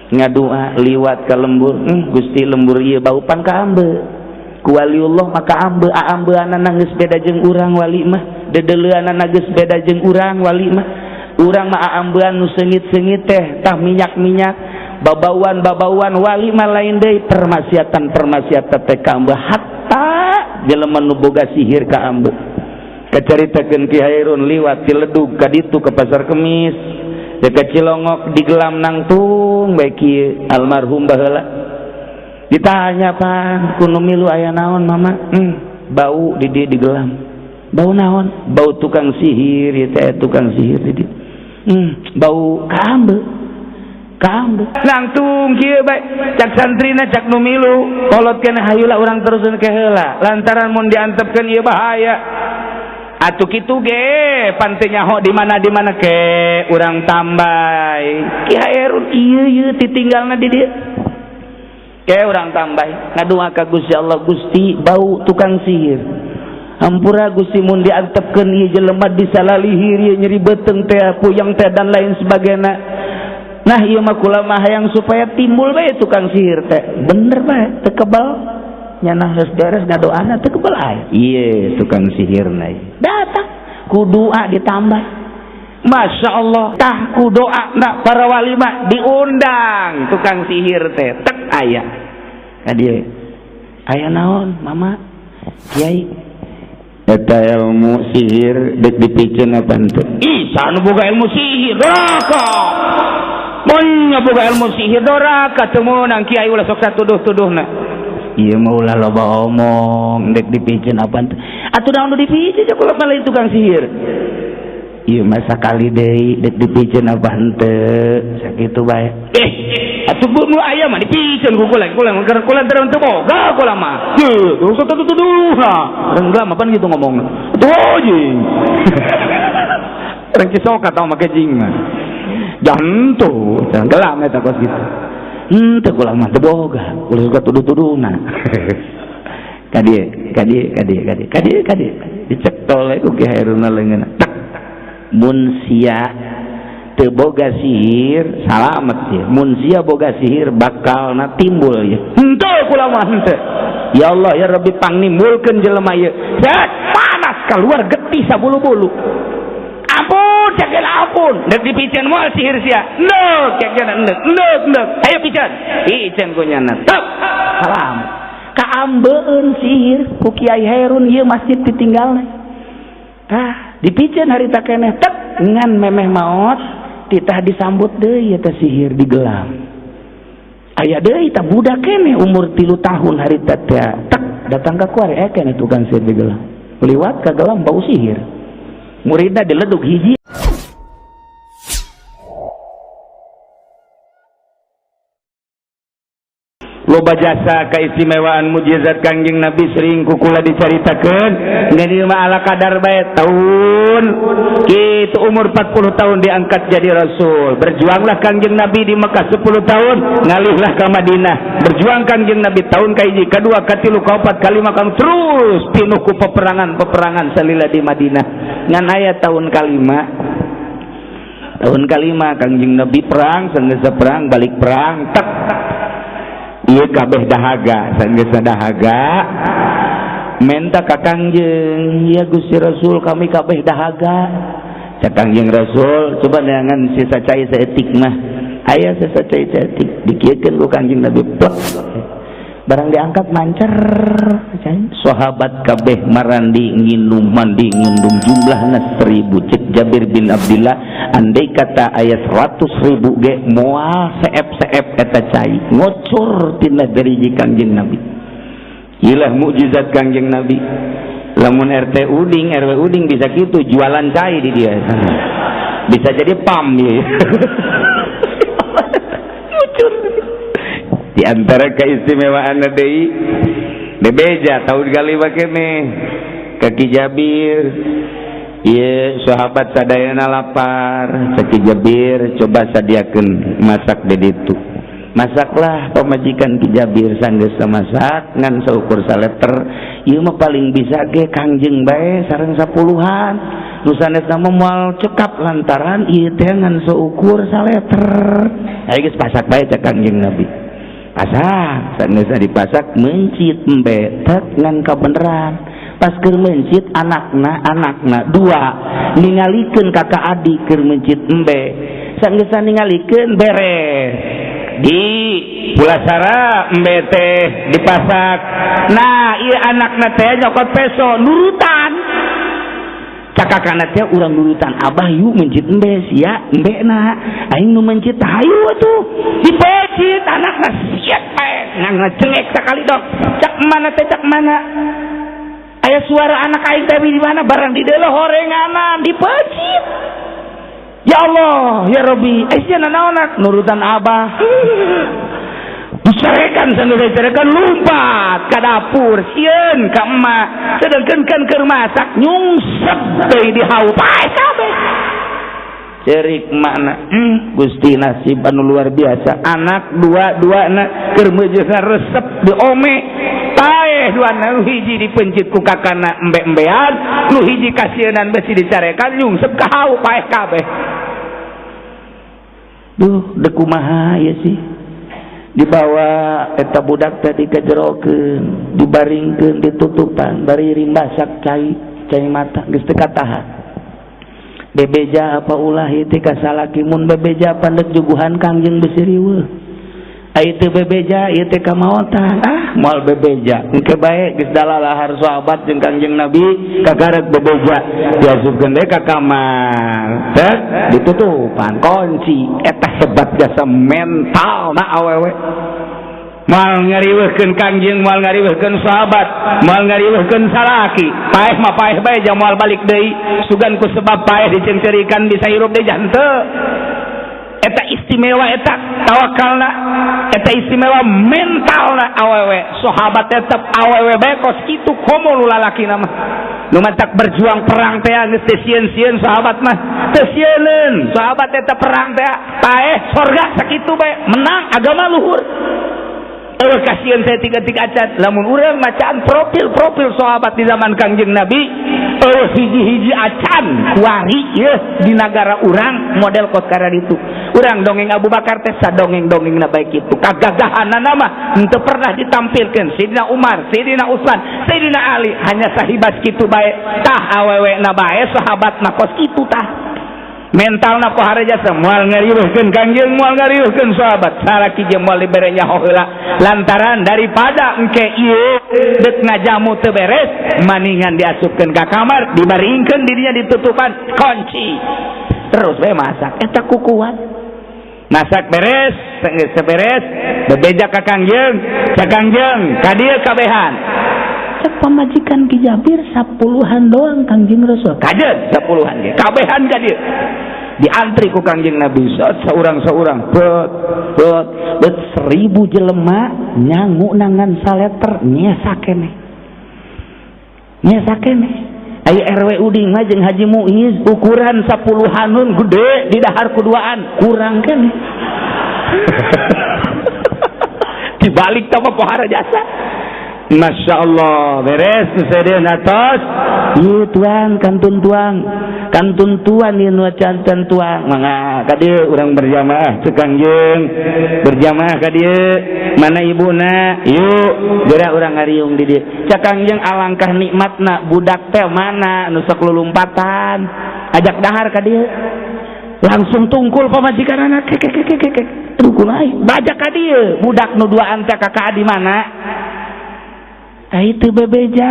Ngadua liwat ka lembur, Gusti lembur ieu bau pan ka ambe. Ku waliullah maka ambe aambeanana geus beda jeung urang wali mah, dedeleuanana geus beda jeung urang wali mah. Urang mah aambean nu seungit-seungit teh, tah minyak-minyak, babauan-babauan wali mah lain deui permaksiatan-permaksiatan teh ka ambe hatta jelema nu boga sihir ka ambe. Kacaritakeun Ki Hairun liwat Ciledug ka ditu ke Pasar Kemis, dekat Cilongok di gelam nangtung bae kieu almarhum baheula. Ditanya pan ku nu milu aya naon mama? Bau di dieu di gelam. Bau naon? Bau tukang sihir ieu teh tukang sihir di dieu. Bau ka ambe. Ka ambe. Nangtung kieu bae cak santrina cak nu milu kolot keneh hayulah urang teruseun ke heula lantaran mun diantepkeun ieu bahaya. Atuh kitu ge pan teu nyaho di mana di mana ke urang tambay. Ki Hairun ieu ieu titinggalna di dieu. Ke urang tambay ngadua ka Gusti Allah, Gusti bau tukang sihir. Hampura Gusti mun diantepkeun ieu jelema disalalihir ieu nyeri beuteung teh puyeng teh dan lain sebagainya. Nah ieu mah kula mah hayang supaya timbul bae tukang sihir teh. Bener bae teu kebal. Nyana geus beres ngadoana teu kebal aya. Ieu tukang sihirna datang ku doa ditambah. Masya Allah tah ku doa na para wali mah diundang tukang sihir teh tek aya. Ka dieu aya naon mama kiai eta ilmu sihir dek dipiceun apa henteu? Ih saha nu boga ilmu sihir doraka. Mun boga ilmu sihir doraka teu meunang kiai ulah sok satuduh-tuduhna. Ieu mah ulah loba omong dek dipiceun apa henteu? Atuh naon nu dipiceun kula mah lain tukang sihir. Ieu mah sakali deui dek dipiceun apa henteu? Sakitu bae. Atuh nu aya mah dipiceun ku kula, kula mah kula teu boga kula mah. Heuh, sok tuduh-tuduhna. Urang gelam apaan gitu ngomongna. Tuh jing. Urang Cisoka tau make jing mah. Jantuh, gelam eta kos kitu. Henteu kula mah teu boga, ulah suka tuduh-tuduhna. Ka dieu, ka dieu, ka dieu, ka dieu, ka dieu, ka dieu. Dicetol ku Ki Hairunna leungeunna. Tek. Mun sia teu boga sihir, salamet sia. Mun sia boga sihir bakalna timbul ieu. Henteu kula mah henteu. Ya Allah ya Rabbi pangnimbulkeun jelema ieu. Set panas keluar getih sabulu-bulu. Ampun, cek ampun. Dek dipiceun moal sihir sia. Ndek, cek jana ndek, ndek, ndek. Ayo piceun. Piceun ku nyana. Tek. Salam. Kaambeun sihir ku Kiai Hairun ieu masjid ditinggalna. Tah, dipiceun harita keneh tek ngan memeh maot titah disambut deui eta sihir di gelam. Aya deui tah budak keneh umur 3 tahun harita teh tek datang ka kuari keneh tukang sihir di gelam. Liwat ka gelam bau sihir. Muridna diledug hiji. Loba jasa keistimewaan mujizat Kangjeng Nabi sering kukula dicaritakeun ngan ieu mah ala kadar bae tahun kitu umur 40 tahun diangkat jadi rasul. Berjuanglah Kangjeng Nabi di Mekah 10 tahun, ngalihlah ke Madinah. Berjuang Kangjeng Nabi tahun kahiji, kadua, katilu, kaopat, kalima, kang terus pinuh ku peperangan-peperangan salila di Madinah. Ngan aya tahun kalima. Tahun kalima Kangjeng Nabi perang, sanggeus perang balik perang tek. Ieu kabeh dahaga, sanggeus dahaga menta ka Kangjeng, ya Gusti Rasul kami kabeh dahaga. Cak Kangjeng Rasul, coba neangan sisa cai saeutik mah. Aya sisa cai saeutik dikieukeun ku Kangjeng Nabi plek. Barang diangkat mancer cai. Sahabat kabeh marandi nginum mandi nginum jumlahna 1000. Cek Jabir bin Abdillah andai kata aya 100.000 ge moal seep-seep eta cai ngocor tina deriji Kangjeng Nabi. Ilah mukjizat Kangjeng Nabi. Lamun RT Uding, RW Uding bisa kitu jualan cai di dia. Bisa jadi pam ieu. Ngucur. Di antara keistimewaan deui bebeja tahun kali keneh ka Ki Jabir. Ieu sahabat sadayana lapar, cek Ki Jabir coba sadiakeun masak di ditu. Masaklah pamajikan Ki Jabir sanggeus masak ngan saukur saleter. Ieu mah paling bisa ge Kangjeng bae sareng sapuluhan. Nu sanesna mah moal cekap lantaran ieu teh ngan seukur saleter. Ayo geus pasak bae cek Kangjeng Nabi. Pasak, sanes dipasak mencit embe tek ngan kabeneran. Pas keur mencit anakna, anakna dua ningalikeun kakak adik keur mencit embe. Sanggeus ningalikeun beres. Di pulasara embe teh dipasak. Nah, ieu anakna teh nyokot peso nurutan. Cakakana teh urang nurutan abah yuk mencit embe sia embe na aing nu mencit hayu atuh dipecit anakna siap bae ngacengek sakali dok cak mana teh cak mana aya suara anak aing teh di mana barang di deuleuh horenganan dipecit. Ya Allah ya Rabbi, eh sia nanaonak nurutan abah. Dicarekan sambil dicarekan lompat ke dapur sieun ka emak, sedangkan kan keur masak nyungsep deui di hau pae kabeh. Cerik makna, Gusti nasib anu luar biasa, anak dua-dua na keur meujeuna resep diome paeh dua, nu hiji dipencit ku kakana embe-embean, nu hiji kasieunan besi dicarekan nyungsep ka hau paeh kabeh. Duh, dek kumaha ieu sih? Dibawa eta budak tadi kajerokeun, dibaringkeun, ditutupan, bari rimbasak cai cai mata geus teu katahan. Bebeja apa ulah ieu teh ka salaki? Mun bebeja pandek juguhan Kangjeng besi riweuh. Ai teu bebeja ieu teh kamaotan. Ah, moal bebeja engke bae geus dalalahar sahabat jeung Kangjeng Nabi kagarek bebeja diasupkeun deui ka kamar teh ditutupan kunci. Eta hebat jasa mental na awewe, moal ngariweuhkeun Kangjeng, moal ngariweuhkeun sahabat, moal ngariweuhkeun salaki. Paeh mah paeh bae, jang moal balik deui, sugan ku sebab paeh dicencerikan bisa hirup deui henteu. Eta istimewa, eta tawakalna, eta istimewa mentalna awewe sahabat. Tetep awewe bae kos kitu, komo nu lalaki mah nu matak berjuang perang teh geus teu sieun-sieun. Sahabat mah teu sieuneun, sahabat eta perang teh paeh sorga sakitu bae, menang agama luhur. Eh, kasihan saya tiga-tiga acan. Lamun urang macaan profil-profil sahabat di zaman Kangjeng Nabi, eh, hiji-hiji acan kuari ye di negara urang model kos itu. Urang dongeng Abu Bakar teh sadongeng-dongeng na baik itu. Kagagahan nama henteu pernah ditampilkan. Sayyidina Umar, Sayyidina Utsman, Sayyidina Ali hanya sahibat kitu bae. Tah awewe na bae sahabat na kos kitu tah. Mental na pohara jasa moal ngariweuhkeun Kangjeng, moal ngariweuhkeun sahabat, salaki jeung moal dibere nyaho heula lantaran daripada engke ieu deuk ngajamu teu beres, maningan diasupkeun ka kamar, dibaringkeun dirinya, ditutupan kunci, terus we masak. Eta ku kuat masak beres, geus beres bebeja ka Kangjeng, ka Kangjeng ka dieu kabehan. Cek pamajikan Ki Jabir, 10-an doang, Kangjeng Rasul. Kajen 10-an ge kabehan ka dieu. Diantri ku Kangjeng Nabi seorang-seorang, bet bet bet, 1.000 jelema nyangu nangan saleter nyesa keneh, nyesa keneh. Ai RW Uding mah jeung Haji Muiz ukuran 10-anun gede di dahar kuduaan kurang keneh. Dibalik sama pohara jasa. Masya Allah, beres sedeun atos. Ieu tuang kantun, tuang kantun, tuan ieu nu canten tuang, mangga ka dieu urang berjamaah. Cek Kangjeng, berjamaah ka dieu, mana ibuna? Yuk geura urang ngariung di dieu. Cek Kangjeng, alangkah nikmatna budak teh mana nu sok lulumpatan, ajak dahar ka dieu. Langsung tungkul pamajikan anak kek kek kek kek, aduh kumaha, bajak ka dieu budak nu duaan teh. Kakak di mana? Ai teu bebeja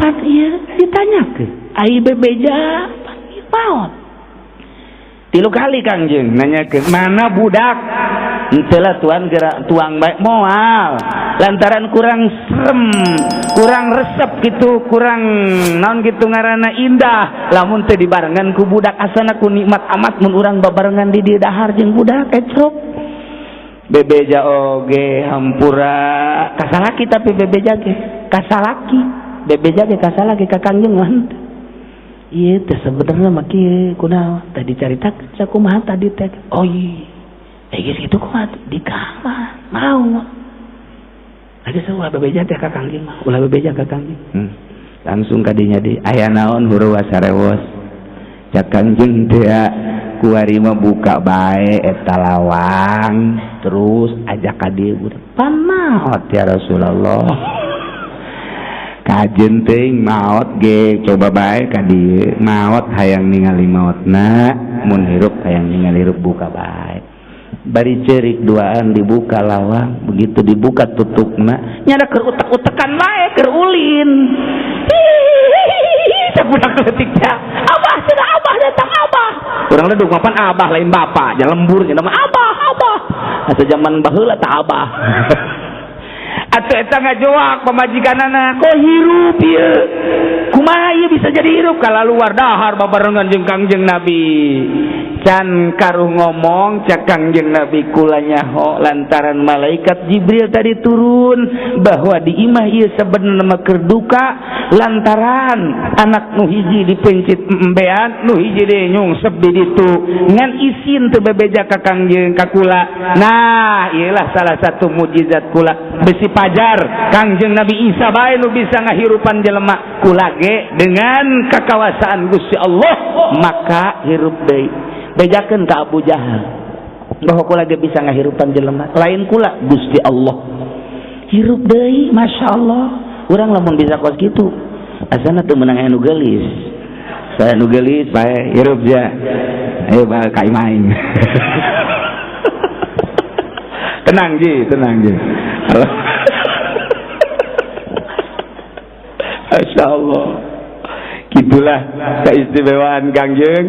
pan ieu ditanyakeun. Ai bebeja pan ieu maot. Tilu kali Kangjeng nanyakeun mana budak. Henteu lah tuan, gerak tuang bae moal lantaran kurang serem, kurang resep gitu, kurang naon gitu ngaranna indah lamun teu dibarengan ku budak. Asana ku nikmat amat mun urang babarengan di dieu dahar jeung budak ecrok. Bebeja oge hampura kasalaki, tapi bebeja ge kasalaki, bebeja ge kasalaki ka Kangjeng mah. Ieu teh sebenarnya mah kieu, kunaon tadi carita sakumaha tadi teh? Oh iya, eh geus kitu kumaha di kamar mau. Ada ulah bebeja teh ka Kangjeng mah, ulah bebeja ka Kangjeng. Langsung kadinya di aya naon huruwa sarewos. Cak Kangjeng teh kuari mah buka bae eta lawang terus ajak ka dieu budak. Pan maot ya Rasulullah. Kajen teuing maot ge coba bae ka dieu maot hayang ningali maotna mun hirup hayang ningali hirup buka bae. Bari ceurik duaan dibuka lawang, begitu dibuka tutupna nyada keur utek-utekan bae keur ulin. Budak leutik teh abah cenah abah datang abah. Urang ledug mapan abah lain bapak, nya lembur nya mah abah abah. Asa zaman baheula tah abah. Atuh eta ngajoak pamajikanana, kok hirup ieu? Kumaha ieu bisa jadi hirup kalaluar dahar babarengan jeung Kangjeng Nabi. Can karuh ngomong cak Kangjeng Nabi kula nyaho lantaran malaikat Jibril tadi turun bahwa di imah ieu sabenerna mah keur duka lantaran anak nu hiji dipencit embean nu hiji deui nyungsep di ditu ngan isin teu bebeja ka Kangjeng ka kula. Nah, ieulah salah satu mukjizat kula besi pajar Kangjeng Nabi Isa bae nu bisa ngahirupan jelema kula ge dengan kakawasaan Gusti Allah maka hirup deui. Bejakeun ka Abu Jahal bahwa kula ge bisa ngahirupan jelema lain kula Gusti Allah hirup deui. Masya Allah, urang lamun bisa kos kitu asana teu meunang aya nu geulis, saya nu geulis bae hirup ja ayo bae ka imah aing. Tenang ji, tenang ji. Masya Allah, gitulah keistimewaan Kangjeng.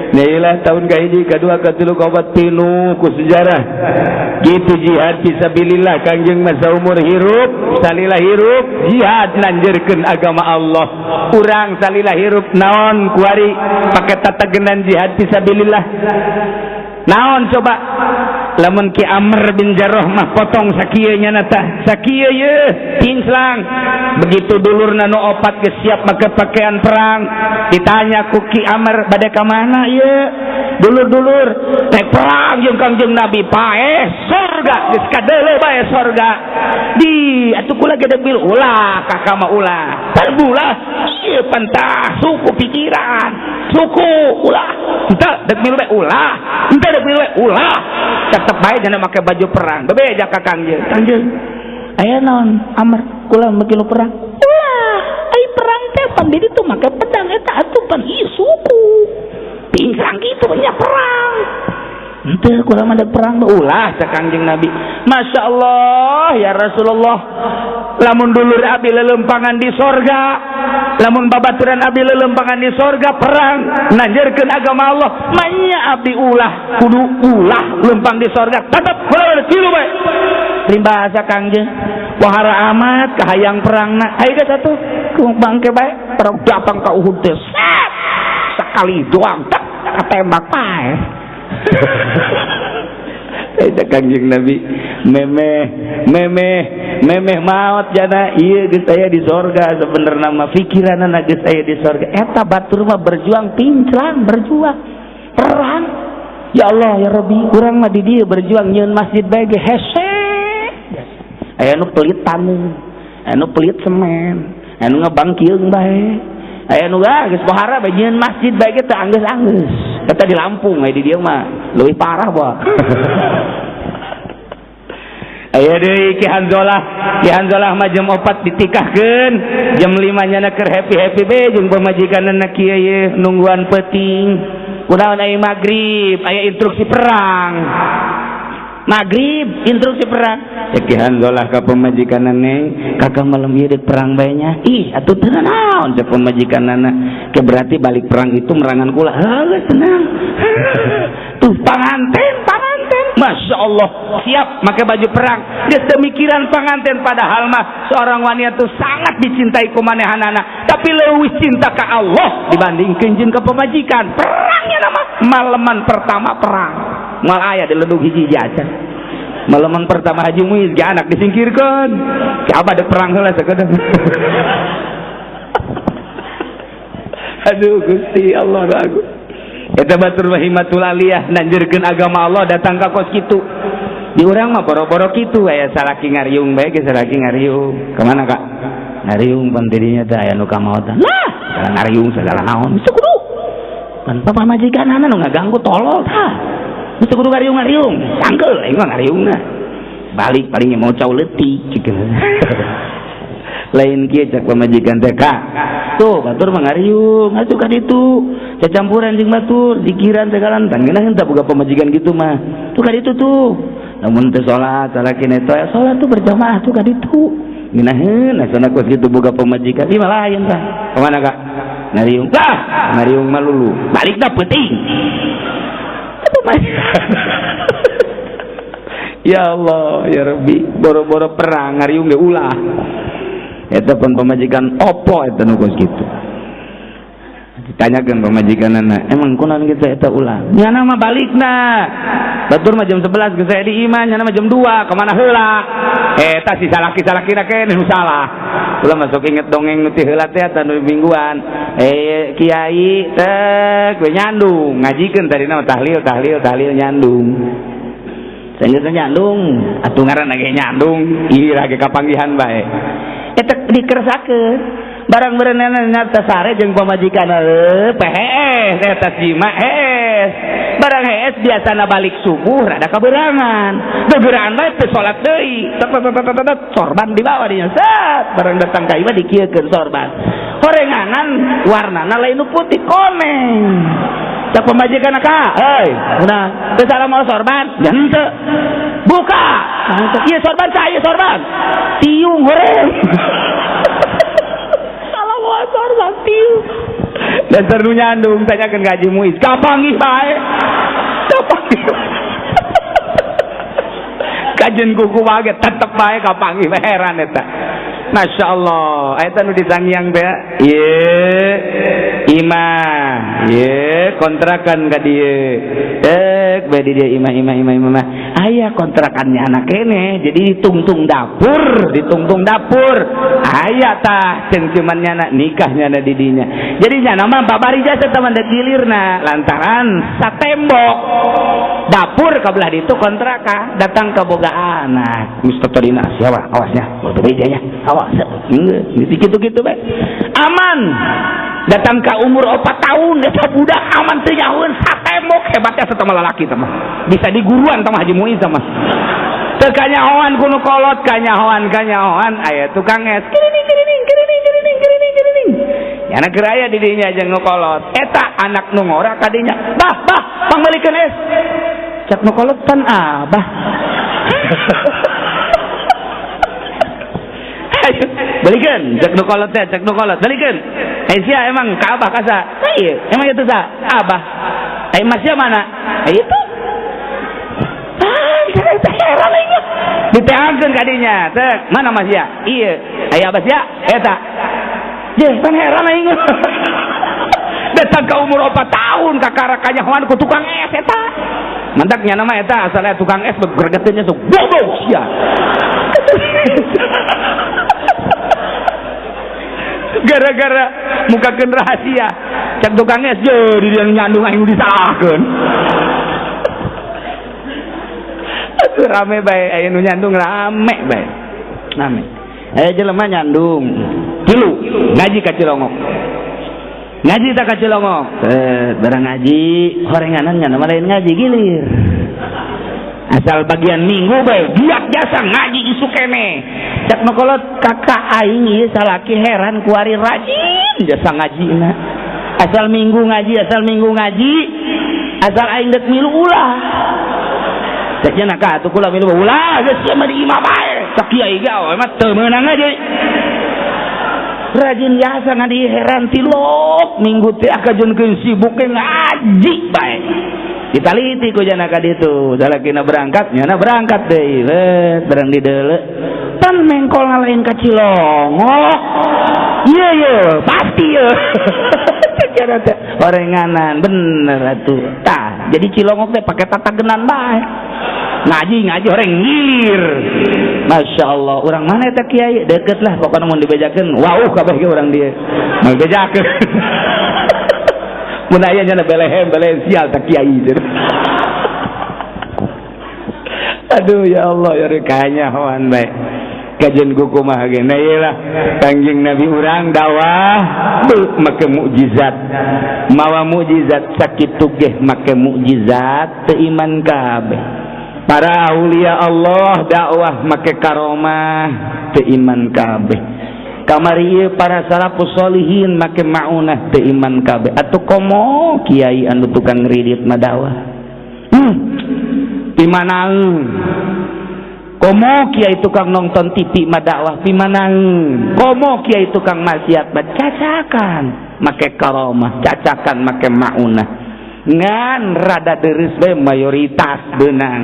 Nailah tahun kahiji, kedua, ketilu, kaopat, tilu ku sejarah. Gitu jihad fisabilillah Kangjeng masa umur hirup, salila hirup jihad nanjerkeun agama Allah. Urang salila hirup naon kuari pake tatagenan jihad fisabilillah. Naon coba? Lamun Ki Amr bin Jarrah mah potong sakieu nya tah, sakieu ye pingslang. Begitu dulurna nu opat geus siap make pakaian perang, ditanya ku Ki Amr bade ka mana ieu? Dulur-dulur rek perang jeung Kangjeng Nabi paeh surga geus kadeuleu bae surga. Di atuh kula ge deuk ulah kakak mah ulah. Terbulah ieu pentah suku pikiran, suku ulah. Henteu deuk milu bae ulah, henteu deuk milu bae ulah. Tetep bae jana make baju perang. Bebeja ka Kangjeng. Kangjeng, aya naon Amr kula make lu perang? Ulah, ai perang teh pan di ditu make pedang eta atuh pan ieu suku. Pingsang kitu nya perang. Henteu kula mah deuk perang ulah cak Kangjeng Nabi. Masya Allah ya Rasulullah. Lamun dulur abi lelempangan di sorga, lamun babaturan abi lelempangan di sorga perang nanjerkeun agama Allah, manya abdi ulah kudu ulah lempang di sorga tetep kula tilu bae. Rimbasa Kangjeng wahara amat kahayang perangna. Ayo geus atuh bangke bae perang datang ka Uhud teh sekali doang tak ketembak pae. Eta Kangjeng Nabi memeh memeh memeh maot jana ieu geus aya di sorga sebenarna mah pikiranna geus aya di sorga. Eta batur mah berjuang pinclang berjuang perang. Ya Allah ya Rabbi, urang mah di dieu berjuang nyieun masjid bae ge hese. Aya nu pelit taneuh, aya nu pelit semen, aya nu ngebangkieung bae, aya nu geus pohara bae nyieun masjid bae ge teu anggeus-anggeus. Eta di Lampung aya di dieu mah leuwih parah boh. Aya deui Ki Hanzolah, Ki Hanzolah mah jam 4 ditikahkeun, jam 5 nyana keur happy-happy be jeung pamajikanna kieu ye nungguan peuting. Kunaon aya magrib, aya instruksi perang. Magrib instruksi perang. Cek Ki Hanzolah ka pamajikanna, neng, kakak malam ieu deuk perang bae nya. Ih, atuh teu naon cek pamajikanna. Ke berarti balik perang itu merangan kula. Heuh, tenang. Tuh panganten, panganten. Masya Allah, siap pakai baju perang. Geus teu mikiran panganten, padahal mah seorang wanita tuh sangat dicintai ku manehanana, tapi leuwih cinta ka Allah dibandingkeun jeung ka pamajikan. Perangnya nama malaman pertama perang. Moal aya di ledug hiji acan. Malaman pertama Haji Muiz ge anak disingkirkeun. Ki abah deuk perang heula sakedeung. Aduh Gusti Allah aku. Eta batur himatul aliyah nanjerkeun agama Allah datang ka kos kitu. Di urang mah boro-boro kitu aya salaki ngariung bae ge salaki ngariung. Ka mana Kak? Ngariung pan tidinya teh aya nu kamaotan. Lah, segala ngariung segala naon. Kudu. Pan pamajikanana nu ngaganggu tolol tah. Geus kudu ngariung-ngariung, sangkeul aing mah ngariungna. Balik paling mau cau leutik cik. Lain kieu cak pamajikan teh ka. Tuh batur mah ngariung, atuh ka ditu. Cacampuran jeung batur, zikiran segala tan ngeunah henteu boga pamajikan kitu mah. Tuh ka ditu tuh. Lamun teu salat, salakina teh salat tuh berjamaah tuh ka ditu. Ngeunaheun asana kos kitu boga pamajikan. Ieu mah lain tah. Kamana ka? Ngariung. Lah, ngariung mah lulu. Balikna peuting. Ya Allah, ya Rabbi, boro-boro perang ngariung ge ulah. Eta pun pamajikan opo eta nu kos kitu. Ditanyakeun pamajikanana, emang kunaon kitu eta ulah? Nyana mah balikna. Batur mah jam 11 geus aya di imah, nyana mah jam 2, kamana heula? Eta si salaki-salakina keneh nu salah. Ulah masuk inget dongeng nu ti heula teh eta nu mingguan. Kiai teh we nyandung, ngajikeun tadina mah tahlil tahlil tahlil nyandung. Sanggeus nyandung, atuh ngaranna ge nyandung, ieu lagi kapanggihan bae. Eta dikeresakeun. Barang berenana nyata sare jeung pamajikan pehees eta jima hees. Barang hees biasana balik subuh rada kaberangan. Gegeran bae teu salat deui. Sorban dibawa dinya set. Barang datang ka imah dikieukeun sorban. Horenganan warnana lain nu putih koneng. Cak pamajikan ka, heuy, nah, teu salah mau sorban, ya henteu. Buka. Ieu sorban sa, ieu sorban. Tiung horeng. Salah mau sorban tiung. Dasar nu nyandung tanyakeun ka Haji Muiz, kapanggih bae. Kapanggih. Kajen kuku wae tetep bae kapanggih heran eta. Masya Allah, eta nu disangyang teh. Ieu imah, ieu kontrakan ka dieu. Bae di dieu imah imah imah imah. Aya kontrakannya anak kene, jadi ditungtung dapur, ditungtung dapur. Aya tah cengceman nyana nikah nyana di dinya. Jadi nyana mah babari jasa teman dek gilirna lantaran satembok dapur ka belah ditu kontrakan datang ke boga anak. Geus tadina siapa awasnya, bodoh nya. Awas, gitu-gitu bae. Aman. Datang ke umur 4 tahun eta budak aman teu nyahoeun satembok hebatnya satama lalaki teh mah. Bisa diguruan tah Haji Muiz mah. Teu kanyahoan ku nu kolot, kanyahoan kanyahoan aya tukang es. Kirining kirining kirining kirining kirining kirining. Nyana keur aya di dinya jeung nu kolot. Eta anak nu ngora ka dinya. Bah, bah, pangmeulikeun es. Cak nu kolot pan abah. Belikan, cek nu kolot teh, cek nu kolot, belikan. Eh sia emang ka abah kasa? Ieu, emang itu sa? Abah. Eh masya mana? Eh itu. Ah, heran aing mah. Diteangkeun ka dinya, teh, mana masya? Ieu. Aya abah sia? Eta. Jeh, pan heran aing mah. Datang ka umur 4 tahun kakara kanyahoan ku tukang es eta. Mantak nya nama eta asalnya tukang es gregeteunnya sok bodoh sia. Gara-gara mukakeun rahasia cak tukang es je di dia nyandung aing disalahkeun. Atuh rame bae aya nu nyandung rame bae. Rame. Aya jelema nyandung tilu ngaji ka Cilongok. Ngaji tak ka Cilongok. Barang ngaji horenganan nya lain ngaji gilir. Asal bagian minggu bae giat jasa ngaji isuk kene. Cak nu kolot kakak aing ieu salaki heran kuari rajin jasa ngajina. Asal minggu ngaji, asal minggu ngaji, asal aing deuk milu ulah. Cek nya ka atuh kula milu ulah geus sia mah di imah bae. Cak kiai ge awe mah teu meunang ngaji. Rajin jasa ngaji heran tilok minggu teh akajeunkeun sibuk ge ngaji bae. Ditaliti ku jana ka ditu, salakina berangkat, nyana berangkat deui, let barang di deuleu. Pan mengkol ngalain ka Cilongok. Ieu ye, pasti ye. Cara teh orenganan bener atuh. Tah, jadi Cilongok teh pake tatagenan bae. Ngaji ngaji orang ngilir. Masya Allah, orang mana eta kiai? Deket lah pokoknya mun dibejakeun, wauh kabeh ge urang dieu. Mun dibejakeun. Mun aya nya belehem belehem sial tak kiai. Aduh ya Allah ya kanyahoan bae. Kajian ku kumaha ge. Nah, ieu lah Kangjeng Nabi urang dakwah make mukjizat, mawa mukjizat sakitu ge make mukjizat teu iman kabeh. Para aulia Allah dakwah make karomah teu iman kabeh. Kamari ieu para salafus solihin make maunah teu iman kabeh. Atuh komo kiai anu tukang ridit mah dakwah, pimanaeun. Komo kiai tukang nonton TV mah dakwah, pimanaeun. Komo kiai tukang maksiat mah cacakan make karomah, cacakan make maunah, ngan rada deres bae mayoritas beunang.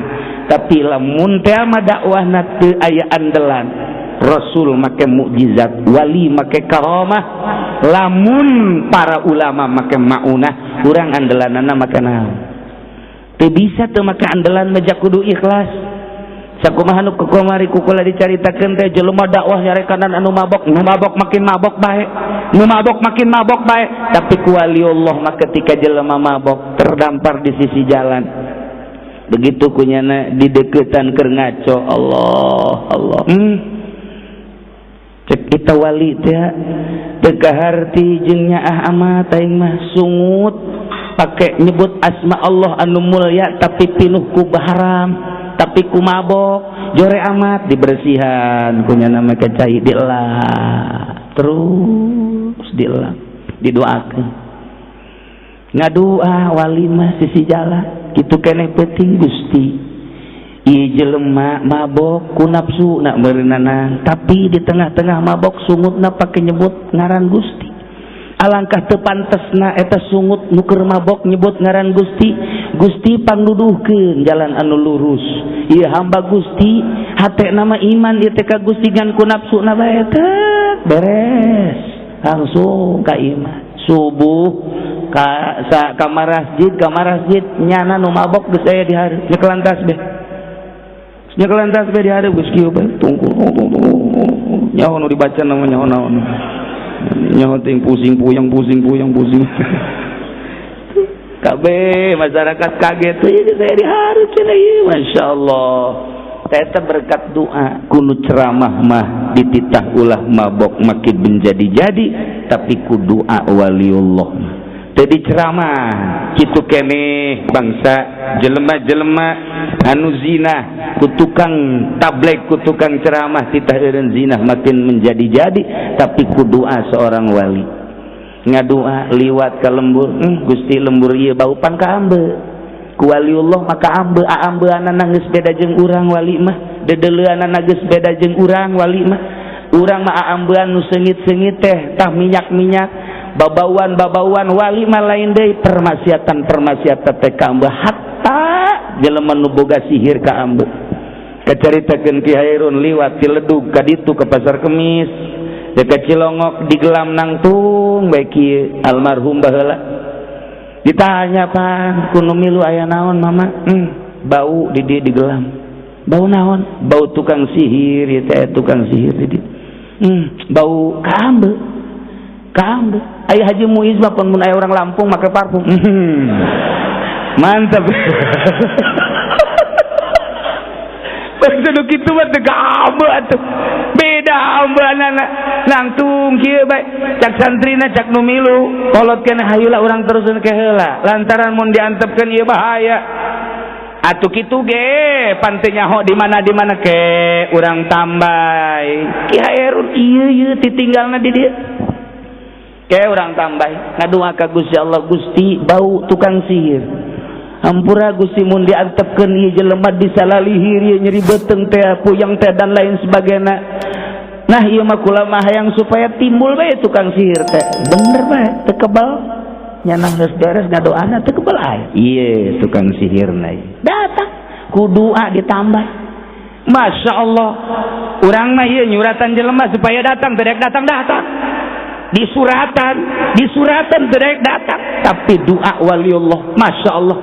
Tapi lamun teh mah dakwahna teu aya andelan Rasul make mukjizat, wali make karomah, lamun para ulama make maunah, urang andelanana make naon? Teu bisa teu make andelan mah, kudu ikhlas. Sakumaha nu kukamari ku kula dicaritakeun teh, jelema dakwah nyarekanan anu mabok, nu mabok makin mabok bae, nu mabok makin mabok bae. Tapi ku waliullah mah ketika jelema mabok terdampar di sisi jalan, begitu kunyana dideketan keur ngaco, Allah Allah, Cek kita wali teh teu kaharti jeung nyaah amat aing mah, sungut pake nyebut asma Allah anu mulia, tapi pinuh ku haram, tapi ku mabok, jore amat. Dibersihan punya nama kecai, dielap terus, dielap, didoakan, ngadua wali mah sisi jalan kitu keneh penting. Gusti, ieu jelema mabok ku nafsu nak merenana, tapi di tengah-tengah mabok sungutna pake nyebut ngaran Gusti. Alangkah teu pantesna eta sungut nu keur mabok nyebut ngaran Gusti. Gusti, pangnuduhkeun jalan anu lurus ieu hamba. Gusti, hate nama iman ieu teh ka Gusti, ngan ku nafsuna bae. Beres, langsung ka iman. Subuh ka sa kamar masjid, kamar masjid nyana nu mabok geus aya di hareup, nyekelan tasbih, nyekelan tasbih di hareup, geus kieu bae tungku nyaho nu dibaca nama, nyaho naon nyaho ting, pusing puyeng, pusing puyeng, pusing kabeh. Masyarakat kaget, ieu saya di hareup cenah ieu. Masya Allah, eta berkat doa. Ku nu ceramah mah dititah ulah mabok makin menjadi-jadi, tapi ku doa waliullah tadi ceramah kitu keneh. Bangsa jelema-jelema anu zina, ku tukang tabligh, ku tukang ceramah titah eureun zina makin menjadi-jadi, tapi ku doa seorang wali ngadua liwat ka lembur, Gusti, lembur ieu bau pan kaambe." Ku waliullah maka ambe aambeanana geus beda jeung urang. Wali mah dedeleuanana geus beda jeung urang. Wali mah, urang mah aambean nu seungit-seungit teh tah, minyak-minyak, babauan-babauan. Wali mah lain deui, permaksiatan-permaksiatan teh kaambe, hatta jelema nu boga sihir kaambe. Kacaritakeun Ki Hairun liwat ti Ledug ka ditu ke Pasar Kemis dekat Cilongok, digelam nangtung bae kieu almarhum baheula. Ditanya, "Pan ku nu milu aya naon, Mama?" Bau di dieu digelam." "Bau naon?" "Bau tukang sihir ieu teh, tukang sihir di dieu." Bau kaambe, kaambe. Aya Haji Muiz mah pun mun aya orang Lampung make parfum. Mantap. Bangsa nu kitu mah teu kaambe atuh. Beda ambeanana. Nangtung kieu bae. Cak santrina, cak nu milu, kolot keneh, "Hayulah urang teruskeun ke heula." Lantaran mun diantepkeun ieu bahaya. Atuh kitu ge pan teu nyaho di mana di mana ke urang tambay. Ki Hairun ieu ieu titinggalna di dieu. Ke urang tambay ngadua ka Gusti Allah, "Gusti, bau tukang sihir. Hampura Gusti, mun diantepkeun ieu jelema disalalihir ieu, nyeri beuteung teh, puyeng teh, dan lain sebagainya. Nah, ieu mah kula mah hayang supaya timbul bae tukang sihir teh." Bener bae, teu kebal. Nyana geus beres ngadoana, teu kebal aya. Ieu tukang sihirna datang ku doa ditambah. Masya Allah, urang mah ieu nyuratan jelema supaya datang, teu datang datang. Disuratan, disuratan teu datang. Tapi doa waliullah, Masya Allah.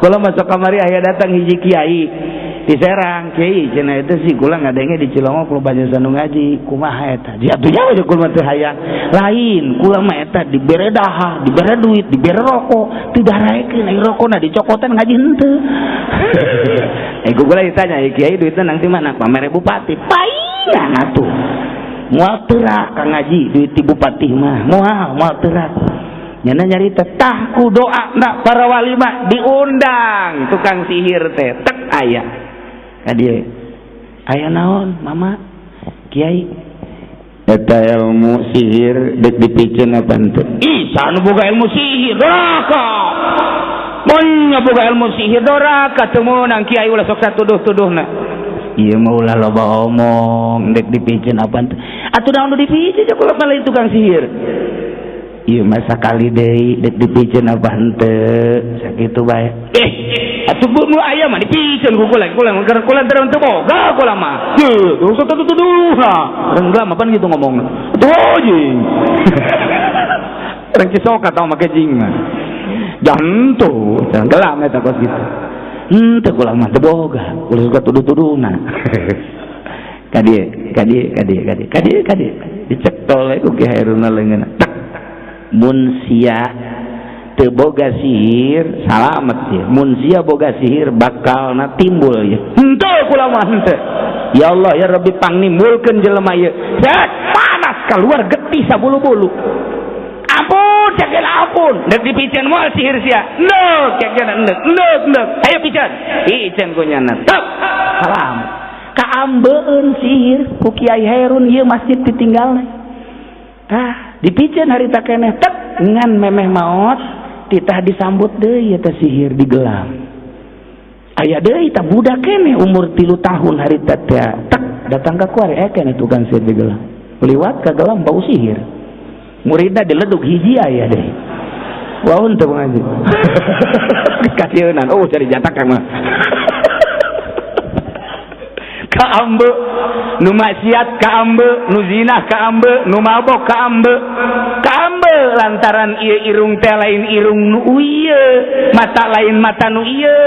Kalau masuk kamari aya datang hiji kiai di Serang, "Kiai," cenah, "itu sih kula ngadenge di Cilongok loba jasa nu ngaji, kumaha eta?" Dia atuh nyawa jeung kula teu hayang. Lain, kula mah eta dibere dahar, dibere duit, dibere rokok, teu daraekeun, ai rokona dicokotan ngaji henteu. Eh, kula ditanya, "Kiai, duitna nang di mana?" "Pamere bupati." Pai. Uningan atuh. Moal terak ka ngaji duit ti bupati mah. Moal moal terak. Nyana nyarita tah ku doa na para wali mah diundang tukang sihir teh tek aya. Ka dieu. Aya naon mama? Kiai eta ilmu sihir dek dipiceun apa henteu? Ih, saha nu boga ilmu sihir? Doraka. Mun boga ilmu sihir doraka teu meunang kiai ulah sok satuduh-tuduhna. Ieu mah ulah loba omong dek dipiceun apa henteu? Atuh naon nu dipiceun kula mah lain tukang sihir. Ieu mah sakali deui dek dipiceun apa henteu? Sakitu bae. Eh, atuh bu nu aya mah dipiceun ku kula, kula kula teu teu boga kula mah. Ye, usah tuduh-tuduhna. Urang mah pan gitu ngomongna. Atuh jing. Urang Cisoka tau make jing mah. Jantu, jangan gelam eta kos gitu. Henteu kula mah teu boga, ulah suka tuduh-tuduhna. Ka dieu, ka dieu, ka dieu, ka dieu, ka dieu, ka dieu. Dicekol we ku Ki Hairuna leungeunna. Tek. Mun sia teu boga sihir, salamet ya. Mun sia boga sihir bakalna timbul ya. Henteu kula mah henteu. Ya Allah ya Rabbi pangnimbulkeun jelema ieu. Set panas keluar getih sabulu-bulu. Ampun, cek ampun. Dek dipiceun moal sihir sia. Ndek, cek ndek, ndek, ndek. Ayo piceun. Piceun ku nyana. Tek. Salam. Kaambeun sihir ku Kiai Hairun ieu masjid ditinggalna. Tah, dipiceun harita keneh tek ngan memeh maot titah disambut deui eta sihir digelam. Aya deui tah budak keneh umur 3 tahun harita teh tek datang ka kuari keneh tukang sihir digelam. Liwat ka gelam bau sihir. Muridna dileduk hiji aya deui. Waun teu ngaji. Kasieunan, oh cari jatak mah. Kaambe nu maksiat kaambe, nu zina kaambe, nu mabok kaambe. Kaambe lantaran ieu irung teh lain irung nu ieu, mata lain mata nu ieu.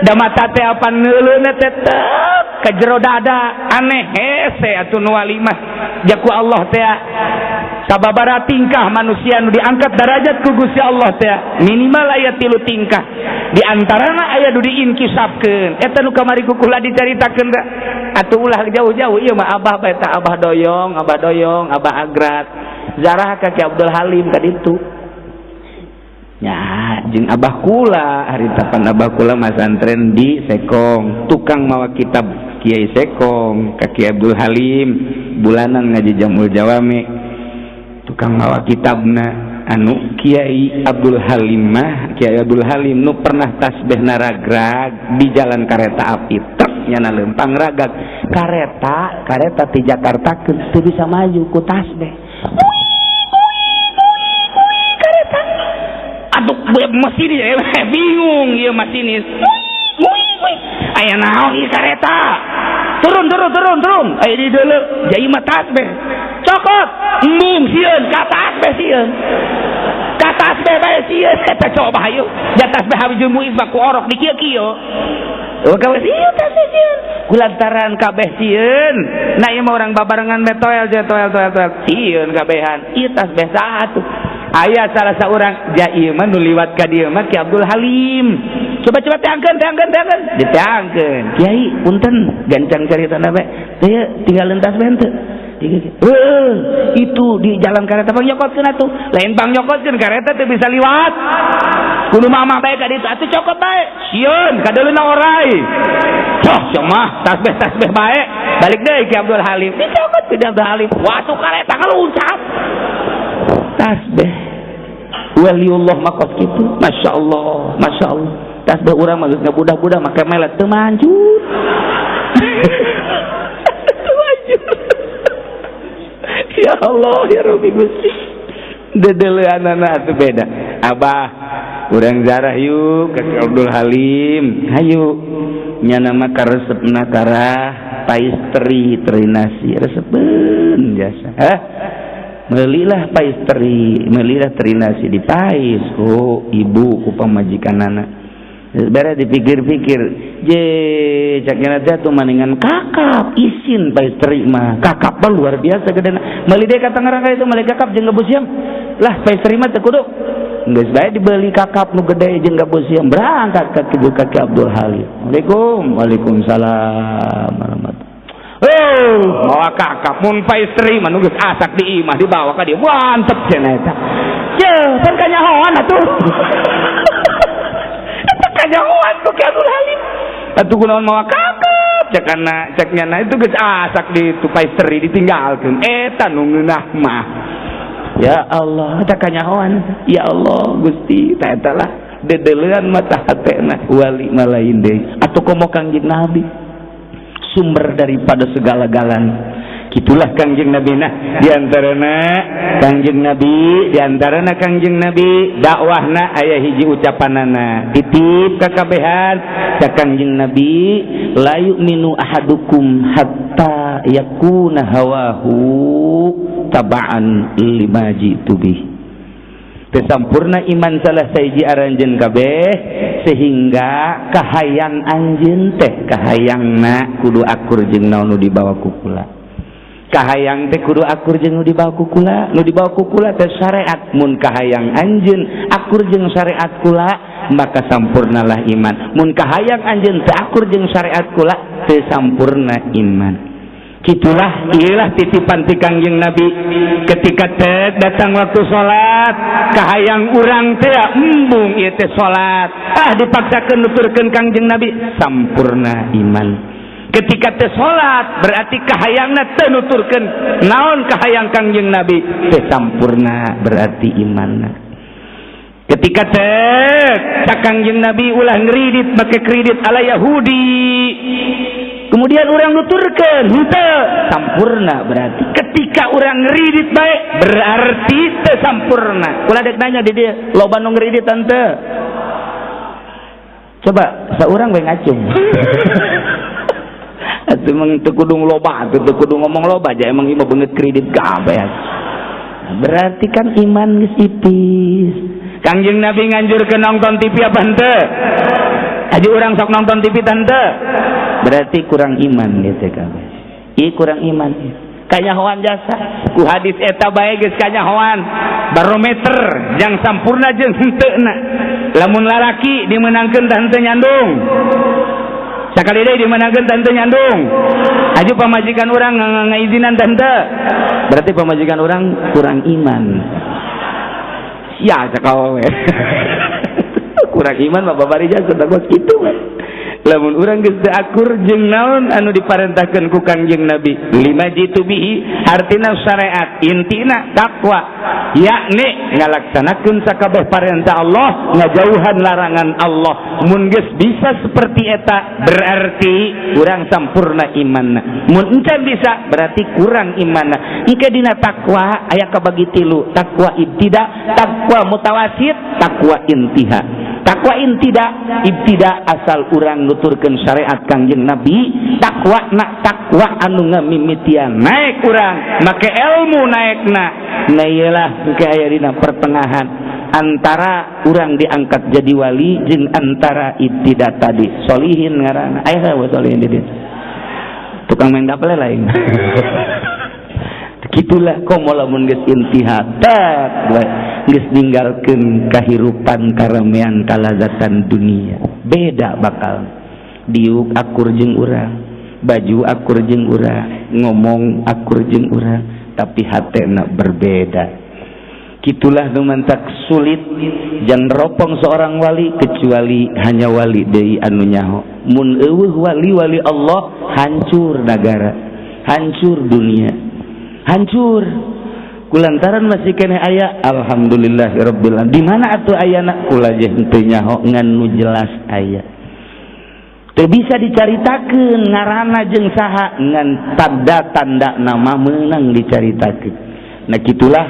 Da mata teh apan neuleuna teh tek ka jero dada, aneh hese atuh nu wali mah. Jaku Allah teh sababaraha tingkah manusia nu diangkat derajat ku Gusti Allah teh minimal aya 3 tingkah. Di antarana aya nu diinkisafkeun. Eta nu kamari ku kula dicaritakeun da. Atuh ulah jauh-jauh ieu mah abah bae tah abah doyong, abah doyong, abah agrat. Zarah ka Ki Abdul Halim ka ditu. Nya jeung abah kula harita pan abah kula masantren di Sekong, tukang mawa kitab Kiai Sekong ka Ki Abdul Halim bulanan ngaji Jamul Jawami. Tukang mawa kitabna anu Kiai Abdul Halim mah Kiai Abdul Halim nu pernah tasbih naragrag di jalan kereta api truk nyana lempang ragag kareta kareta ti Jakarta teu bisa maju ku tasbih kareta aduh masinis bingung ieu masinis aya naon ieu kareta turun turun turun turun aya di deuleu jai mah tasbih cokot embung sieun ka tasbih sieun ka tasbih bae sieun eta coba hayu ja tasbih habis jeung muiz mah ku orok di kieu-kieu kawe sieun tasbih sieun kulantaran kabeh sieun nah ieu mah urang babarengan bae toel toel toel toel sieun kabehan ieu tasbih saha tuh aya salah seorang ja ieu mah nu liwat ka dieu mah Ki Abdul Halim coba-coba teangkeun teangkeun teangkeun diteangkeun kiai punten gancang caritana bae teh tinggal tasbih henteu itu di jalan kareta pang nyokotkeun atuh lain pang nyokotkeun kareta teu bisa liwat kudu mama bae ka ditu atuh cokot bae sieun kadeuleuna orai coh sia mah tasbih tasbih bae balik deui Ki Abdul Halim dicokot ku Abdul Halim watuh kareta ngaluncat tasbih waliullah makos kitu masyaallah masyaallah tasbih urang mah geus ngabudah-budah make melet teu manjur teu manjur ya Allah ya Rabbi Gusti dedeleanana atuh beda abah urang zarah yuk ka Abdul Halim hayu nyana mah karesepna karah pais teri teri nasi resepeun jasa hah melilah pais teri melilah teri nasi di pais ku ibu ku pamajikanana beres dipikir-pikir je caknya teh tuh maningan kakap isin pais teri mah kakap mah luar biasa gedena meuli deui ka Tangerang itu meuli kakap jeung gabus siam lah pais teri mah teu kudu geus bae dibeli kakap nu gede jeung gabus siam berangkat ka kitu ka Ki Abdul Halim. Assalamualaikum. Waalaikumsalam warahmatullahi. Oh, Mawa kakap. Mun istri mah nu geus asak di imah dibawa ka dieu, mantep cenah eta. Ye, pan kanyahoan atuh. Eta kanyahoan ku Ki Abdul Halim. Atuh kunaon mawa kakap? Cek kana cek nyana itu geus asak di tu istri ditinggalkeun. Eta nu ngeunah mah. Ya Allah, eta kanyahoan. Ya Allah, Gusti, ta eta lah dedelean mata hatena wali mah lain deui. Atuh komo Kangjeng Nabi, sumber daripada segala-galanya. Gitulah Kangjeng Nabi. Nah, diantarana Kangjeng Nabi, diantarana Kangjeng Nabi dakwahna aya hiji ucapanana titip kakabehan. Cak Kangjeng Nabi, "La yu'minu ahadukum hatta yakuna hawahu taba'an lima jitu bih." Teu sampurna iman salah sahiji aranjeun kabeh sehingga kahayang anjeun teh, kahayangna kudu akur jeung naon nu dibawa ku kula. Kahayang teh kudu akur jeung nu dibawa ku kula. Nu dibawa ku kula teh syariat. Mun kahayang anjeun akur jeung syariat kula, maka sampurnalah iman. Mun kahayang anjeun teu akur jeung syariat kula, teu sampurna iman. Gitulah, inilah titipan ti Kangjeng Nabi. Ketika teh datang waktu salat, kahayang urang teh embung ieu teh salat, ah, dipaksakeun nuturkeun Kangjeng Nabi, sampurna iman. Ketika teh salat berarti kahayangna teu nuturkeun naon kahayang Kangjeng Nabi, teu sampurna berarti imanna. Ketika teh cak Kangjeng Nabi, ulah ngeridit make kredit ala Yahudi, kemudian orang nuturkeun henteu, sampurna berarti. Ketika orang ngeridit baik berarti teu sampurna. Ulah dek nanya di dieu, loba nu ngeridit tante? Coba saurang we ngacung. Atuh emang teu kudu loba atuh, teu kudu ngomong loba aja. Emang ieu mah beungeut kredit kabeh. Berarti kan iman geus ipis. Kangjeng Nabi nganjurkeun nonton TV apa henteu? Haji urang sok nonton TV tante? Berarti kurang iman gitu kabeh. Ih, kurang iman. Kanyahoan jasa. Ku hadis eta bae geus kanyahoan. Barometer jang sampurna jeung henteuna. Lamun lalaki dimenangkeun tah henteu nyandung. Sakali deui, dimenangkeun tah henteu nyandung? Aju pamajikan urang ngaizinan tah henteu? Berarti pamajikan urang kurang iman. Ya, cakau we. Kurang iman mah babari jasa kos kitu we. Lamun urang geus teu akur jeung naon anu diparentahkeun ku Kangjeng Nabi, lima jitu bihi artina syariat, intina takwa, yakni ngalaksanakeun sakabeh parentah Allah, ngajauhan larangan Allah. Mun geus bisa seperti eta berarti urang sampurna imanna. Mun encan bisa berarti kurang imanna. Engke dina takwa aya kabagi tilu: takwa ibtida, takwa mutawasit, takwa intiha. Takwa intida, ibtida asal urang nuturkeun syariat Kangjeng Nabi, takwa nak takwa anu ngamimitian naik urang make ilmu naikna. Nah, iyalah engke aya dina pertengahan antara urang diangkat jadi wali jeung antara ibtida tadi, solihin ngaranna. Aya saha solihin di dieu? Tukang main dapel lain. Gitulah komo lamun geus intiha tak geus ninggalkeun kahirupan, karamean, kalazatan dunia, beda bakal. Diuk akur jeung urang, baju akur jeung urang, ngomong akur jeung urang, tapi hatena berbeda. Gitulah nu mantak sulit jangan ropong seorang wali, kecuali hanya wali deui anu nyaho. Mun euweuh wali-wali Allah, hancur negara, hancur dunia, hancur. Kulantaran masih kene aya, alhamdulillahirabbil alamin. Di mana atuh ayana? Kula je henteu nyaho, ngan nu jelas aya. Teu bisa dicaritakeun ngaranna jeung saha, ngan tanda-tanda nama meunang dicaritakeun. Nah, gitulah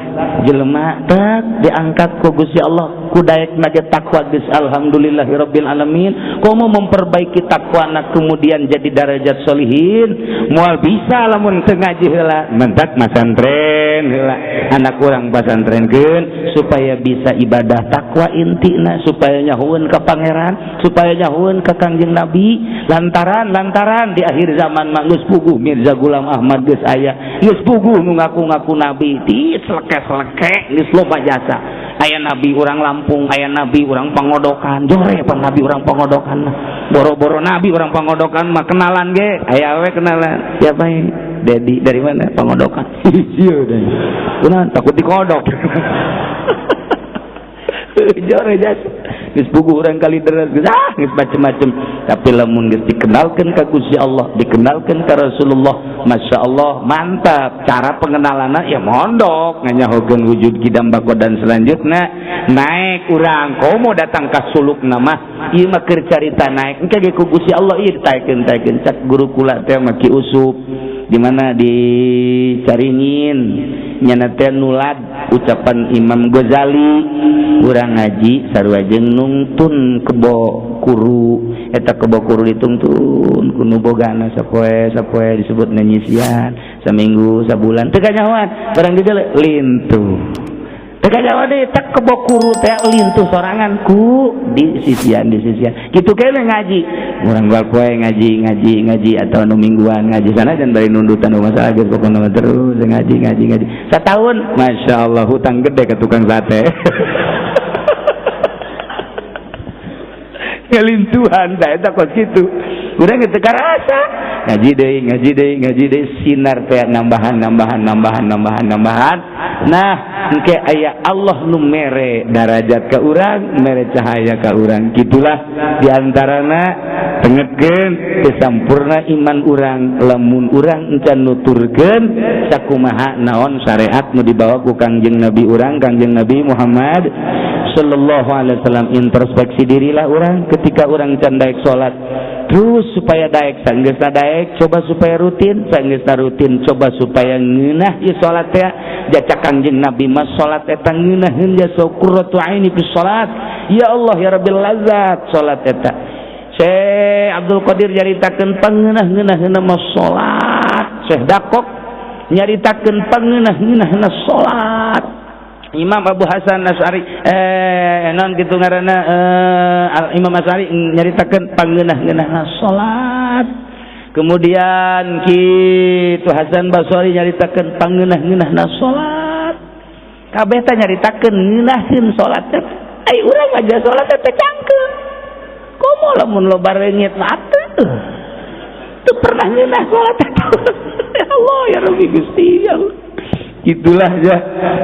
jelema tak diangkat ku Gusti Allah ku daek nage takwa geus alhamdulillahirabbil alamin, komo memperbaiki takwana kemudian jadi darajat solihin, moal bisa lamun teu ngaji heula. Mentak masantren heula, anak urang pasantrenkeun supaya bisa ibadah takwa intina, supaya nyahueun ka pangeran, supaya nyahueun ka Kangjeng Nabi. Lantaran lantaran di akhir zaman mah geus puguh Mirza Gulam Ahmad geus aya, geus puguh nu ngaku-ngaku nabi di seleke-seleke geus loba jasa. Aya nabi urang Lampung, aya nabi urang Pangodokan, jore pan nabi urang Pangodokan. Boro-boro nabi urang Pangodokan mah, kenalan ge aya we. Kenalan siapa ini? Dedi. Dari mana? Pangodokan. Iya deh. Kunaon takut dikodok. Jore jasa. Geus puguh urang kali deras geus ah geus macem-macem. Tapi lamun geus dikenalkeun ka Gusti Allah, dikenalkeun ka Rasulullah, Masya Allah, mantap. Cara pengenalanna ya mondok, nganyahokeun wujud kidam bako dan selanjutnya naik urang komo datang ka suluk nama ieu mah keur carita naik engke ge ku Gusti Allah ieu ditaekeun-taekeun cak guru kula teh mah Ki Usup di mana di Caringin nyana teh nulad ucapan Imam Ghazali urang ngaji sarua jeung nungtun kebo kuru eta kebo kuru ditungtun ku nu bogana sapoe sapoe disebut nyisian saminggu sabulan teu kanyahoan barang di lintuh teu kanyahoan deui tak kebo kuru teh lintuh sorangan ku di sisian kitu kene ngaji urang bal poe ngaji ngaji ngaji atau nu mingguan ngaji sana dan bari nundutan masalah geus pokona terus ngaji ngaji ngaji satahun masyaallah hutang gede ke tukang sate ngelintuhan da eta kos kitu urang teu karasa ngaji deui ngaji deui ngaji deui sinar teh nambahan nambahan nambahan nambahan nambahan nah engke aya Allah nu mere darajat ka urang mere cahaya ka urang kitulah diantarana tengetkeun teu sampurna iman urang lamun urang encan nuturkeun sakumaha naon syariat nu dibawa ku Kangjeng Nabi urang Kangjeng Nabi Muhammad sallallahu alaihi wasallam. Introspeksi dirilah urang ketika urang can daek salat terus supaya daek sanggeusna daek coba supaya rutin sanggeusna rutin coba supaya ngeunah ieu salat teh jacak Kangjeng Nabi mah salat eta ngeunaheun jasa qurratu aini fi salat ya Allah ya Rabbil lazat salat eta Syekh Abdul Qadir nyaritakeun pangeunah-ngeunaheunna mah salat Syekh Dakok nyaritakeun pangeunah-ngeunaheunna salat Imam Abu Hasan Asy'ari non kitu ngaranna Imam Asy'ari nyaritakeun pangeunah-ngeunaheunna salat kemudian kitu Hasan Basri nyaritakeun pangeunah-ngeunaheunna salat kabeh teh nyaritakeun ngeunaheun salat teh ai urang aja salat teh cangkeung komo lamun loba reungit mah atuh teu pernah ngeunah salat teh ya Allah ya Rabbi Gusti ya Allah itulah ya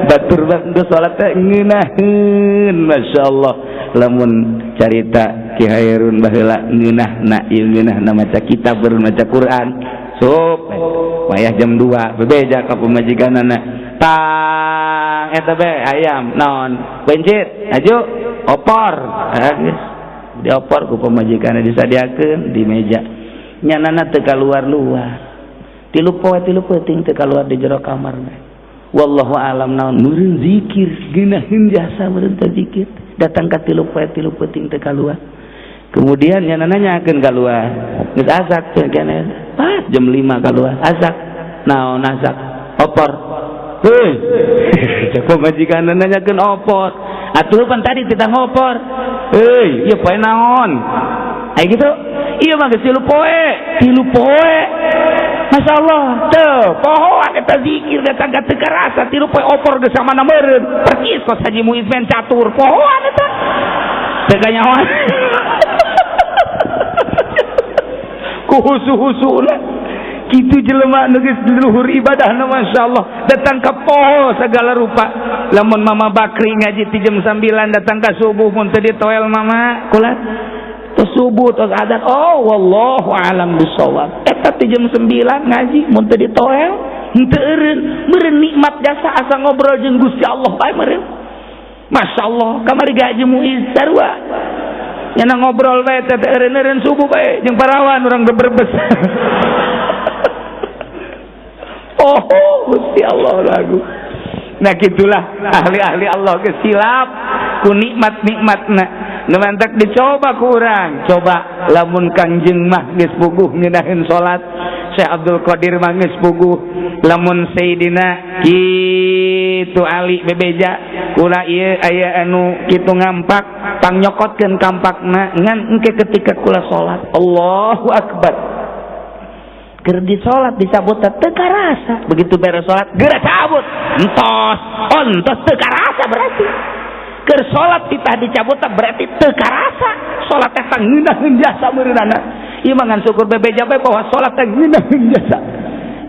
batur geus salat teh ngeunaheun masyaallah lamun carita Ki Hairun baheula ngeunahna ieu ngeunahna maca kitab baru maca Quran sup wayah jam 2 bebeja ka pamajikanana tang eta be ayam naon bencit aju opor geus diopor ku pamajikanna disadiakeun di meja nyanana teu kaluar-luar tilu poe tilu peuting teu kaluar di jero kamar wallahu alam naon meureun zikir geunaheun jasa meureun teh zikir datang ka tilu poe tilu peuting teu kaluar kemudian nyanana nyakeun kaluar geus asak teh keneh pas jam 5 kaluar asak naon asak opor heuy cek pamajikanna nanyakeun opor atuh pan tadi titah ngopor heuy ieu poe naon ai kitu ieu mah geus tilu poe Masya Allah teu pohoan eta zikir datang ka teu karasa tilu poe opor geus samana meureun percis kos Haji Muiz men catur pohoan eta teu kanyahoan ku husu-husuna kitu jelema nu geus luhur ibadahna masyaallah datang ka poho segala rupa lamun Mama Bakri ngaji ti jam 9 datang ka subuh mun teu ditoel mama kula tos subuh tos adzan oh wallahu alam bisawab eta ti jam 9 ngaji mun teu ditoel henteu eureun meureun nikmat jasa asa ngobrol jeung Gusti Allah bae meureun masyaallah kamari gaji Muiz sarua nyana ngobrol bae teh eureun-eureun subuh bae jeung parawan urang berbes oh Gusti Allah lagu nah gitulah ahli-ahli Allah geus silap ku nikmat-nikmatna nu mantak dicoba ku urang coba lamun Kangjeng mah geus puguh ngeunaheun salat Syekh Abdul Qadir mah geus puguh lamun Sayyidina kitu Ali bebeja kula ieu aya anu kitu ngampak pangnyokokeun kampakna ngan engke ketika kula salat Allahu akbar keur di salat disabut teu karasa begitu beres salat geura cabut entos oh entos teu karasa berarti keur salat titah dicabut berarti teu karasa salat teh ngeunaheun jasa meureunana ieu mah ngan syukur bebeja bae bahwa salat teh ngeunaheun jasa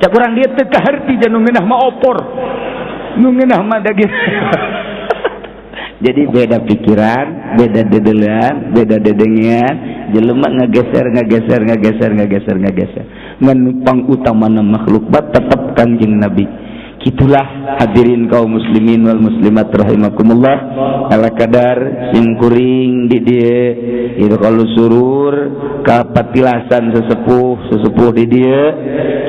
Cak urang dieu teu kaharti jan nu ngeunah mah opor. Nu ngeunah mah daging. Jadi beda pikiran, beda dedelean, beda dedengean, jelema ngageser ngageser ngageser ngageser ngageser. Ngan pangutamana makhluk bat tetep Kanjeng Nabi. Itulah hadirin kaum muslimin wal muslimat rahimakumullah. Ala kadar simkuring di dieu itu kalau surur kapatilasan sesepuh sesepuh di dieu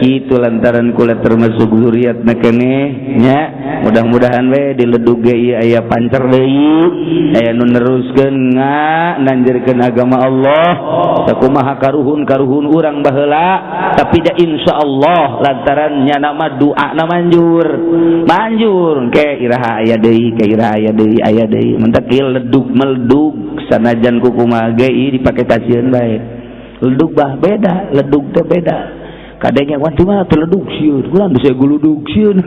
kitu lantaran kula termasuk zuriat keneh nya. Mudah-mudahan we di ledug ge ieu aya pancer deui, aya nu neruskeun nanjerkeun agama Allah. Sakumaha karuhun-karuhun urang baheula, tapi da insyaallah lantaran nya nama doana manjur manjur ke iraha aya deui, ke iraha aya deui, aya deui mentak ieu ledug meledug sanajan kukumaha ge ieu dipake kasieun bae. Ledug bah beda, ledug teh beda. Kadangnya wah di mana teh ledug sieun, ulah bisa guludug sieun.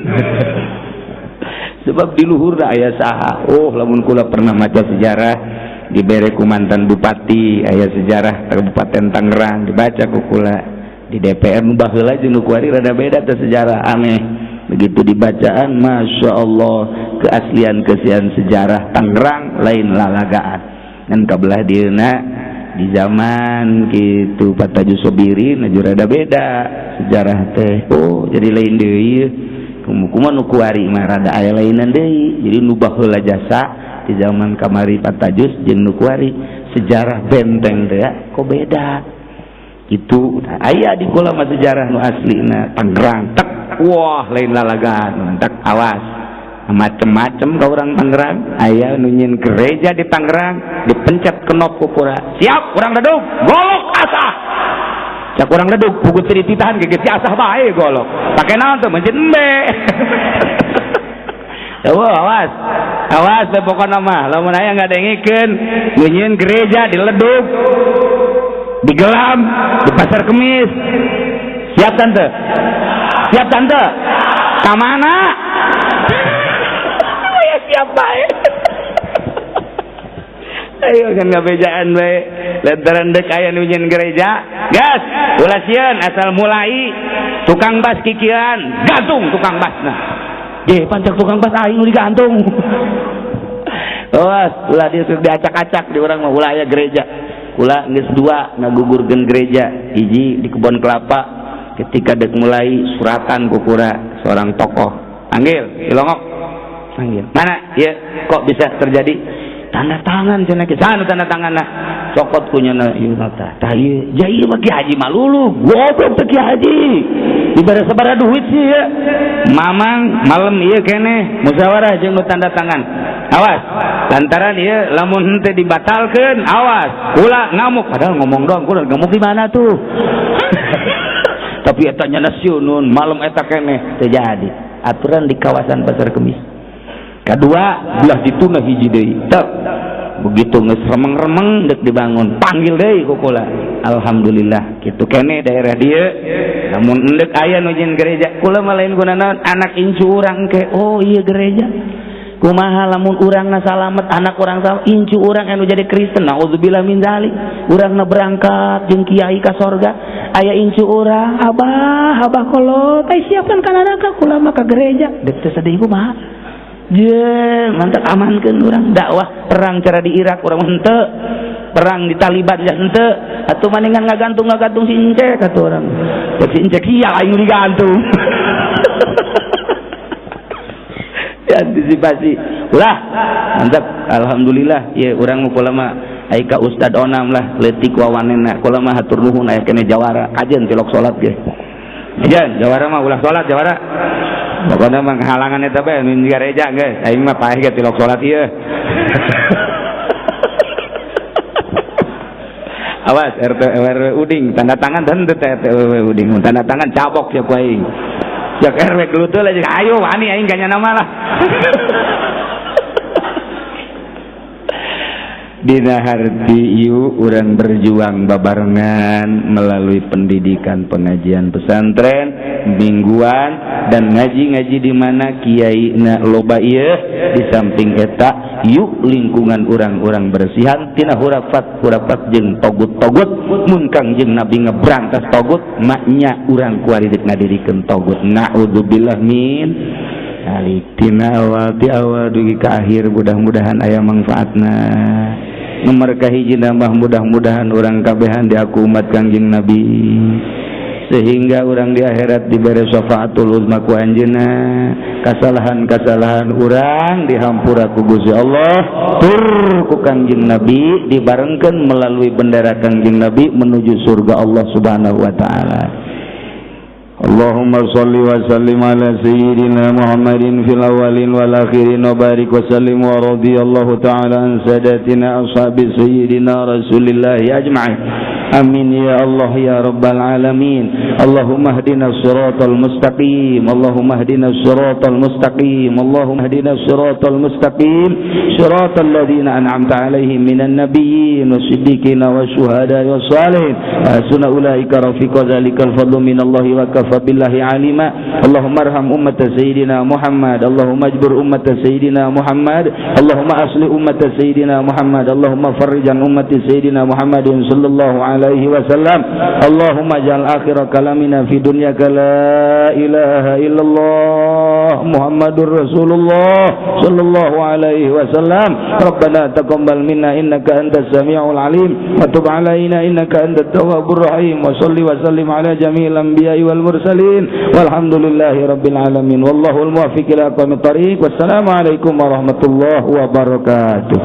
Sebab di luhur da aya saha. Oh lamun kula pernah maca sejarah dibere ku mantan bupati, aya sejarah Kabupaten Tangerang dibaca ku kula di DPR nu baheula jeung nu kuari rada beda teh sejarah aneh. Begitu dibacaan, masya Allah, keaslian keaslian sejarah Tangerang lain lalagaan. Dan kabelah dieuna di zaman gitu Pataju Sobirin aju rada beda sejarah teh. Oh jadi lain deui, kumaha nu kuari mah rada aya lainan deui. Jadi nu baheula jasa di zaman kamari Patajus jeung nu kuari sejarah benteng teh kok beda. Itu aya di kula mah sejarah nu aslina Tangerang tek. Wah lain lalagaan tek, awas macem-macem ka urang Tangerang. Aya nu nyieun gereja di Tangerang dipencet kenop ku kura, siap urang ledug golok asah. Cak urang ledug puguh teu dititahan ge geus asah bae golok. Pake naon tuh mencet embe. Wah, awas awas teh pokona mah lamun aya ngadengikeun nu nyieun gereja di ledug digelam di Pasar Kemis. Siap tante? Siap tante? Ka mana? Ya siap bae. Ayo kan ngabejaan bae. Lantaran dek aya nu nyieun gereja, gas, ulah sieun asal mulai tukang bas kikian, gantung tukang basna. Ge pancak tukang bas aing nu digantung. Awas, ulah dia diacak-acak di urang mah ulah aya gereja. Kula geus dua ngagugurkeun gereja, hiji di Kebon Kelapa ketika dek mulai suratan kukura seorang tokoh. Panggil, Ilongok. Panggil. Mana? Ya, kok bisa terjadi? Tanda tangan cenah ke sana tanda tangan nah. Cokot kunya na ieu nota. Tah ieu, ja ieu mah Ki Haji malulu. Goblok teh Ki Haji. Dibere sabaraha duit sih ya. Mamang malam ieu keneh musyawarah jeung nu tanda tangan. Awas, lantaran ieu lamun henteu dibatalkeun, awas, kula ngamuk. Padahal ngomong doang, kula ngamuk di mana tuh? Tapi eta nya sieun malam eta keneh teu jadi. Aturan di kawasan Pasar Kemis. Kedua, belah dituna hiji deui. Tek. Begitu geus remeng-remeng dek dibangun, panggil deui ku kula. Alhamdulillah, kitu keneh daerah dieu. Lamun endek aya nu nyieun gereja, kula mah lain gunana anak incu urang ke. Oh iya gereja. Kumaha lamun urangna salamet, anak urang salamet, incu urang anu jadi Kristen, naudzubillah min dzalik. Urangna berangkat jeung kiai ka sorga, aya incu urang, abah, abah kolot, ai siapkan ka neraka kula mah ka gereja. Dek teh sedih kumaha? Je, mantap amankeun urang dakwah perang cara di Irak urang henteu. Perang di Taliban ya henteu. Atuh maningan ngagantung-ngagantung si Encek atuh urang. Cek si Encek sia aing digantung. Antisipasi. Ulah, mantap. Alhamdulillah ya urang mah kula mah ai ka Ustad Onam lah leutik wawanena. Kula mah hatur nuhun aya keneh jawara kajen tilok salat ge. Kajen jawara mah ulah salat jawara. Pokoknya mah halangan eta bae nu gereja geus. Aing mah paeh ge tilok salat ieu. Awas RT RW Uding tanda tangan dan RT RW Uding tanda tangan cabok ya ku aing. Jak RW gelutul aja ayo wani aing ganya nama lah. Dina harti yuk urang berjuang babarengan melalui pendidikan, pengajian, pesantren mingguan, dan ngaji-ngaji di mana kiai na loba ieu. Di samping eta, yuk lingkungan urang-urang bersihan tina hurafat hurafat jeung togut-togut. Mun Kangjeng Nabi ngeberantas togut, maknya urang kuari deuk ngadirikeun togut, naudzubillah min dzalik. Tina awal, ti awal dugi ka akhir, mudah-mudahan aya manfaatna. Nomor kahiji nambah, mudah-mudahan urang kabehan diaku umat Kangjeng Nabi, sehingga urang di akhirat diberi syafaatul uzma ku anjeunna, kasalahan-kasalahan urang dihampura ku Gusti Allah tur ku Kangjeng Nabi, dibarengkeun melalui bendera Kangjeng Nabi menuju surga Allah Subhanahu wa taala. اللهم صل وسلم على سيدنا محمد في الأولين والآخرين وبارك وسلم ورضي الله تعالى عن ساداتنا أصحاب سيدنا رسول الله أجمعين. آمين يا الله يا رب العالمين. اللهم اهدنا الصراط المستقيم، اللهم اهدنا الصراط المستقيم، اللهم اهدنا الصراط المستقيم، صراط الذين أنعمت عليهم من النبيين والصديقين والشهداء والصالحين، وحسن أولئك رفيقا. ذلك الفضل من الله وكفى بالله عليما. اللهم ارحم أمة سيدنا محمد، اللهم اجبر أمة سيدنا محمد، اللهم أصلح أمة سيدنا محمد، اللهم فرج عن أمة سيدنا محمد صلى الله عليه وسلم. اللهم اجعل آخر كلامنا في دنياك لا إله إلا الله محمد رسول الله صلى الله عليه وسلم. ربنا تقبل منا إنك أنت السميع العليم وتب علينا إنك أنت التواب الرحيم، وصل وسلم على جميع الأنبياء والمرسلين، والحمد لله رب العالمين، والله الموفق إلى أقوم الطريق. والسلام عليكم ورحمة الله وبركاته.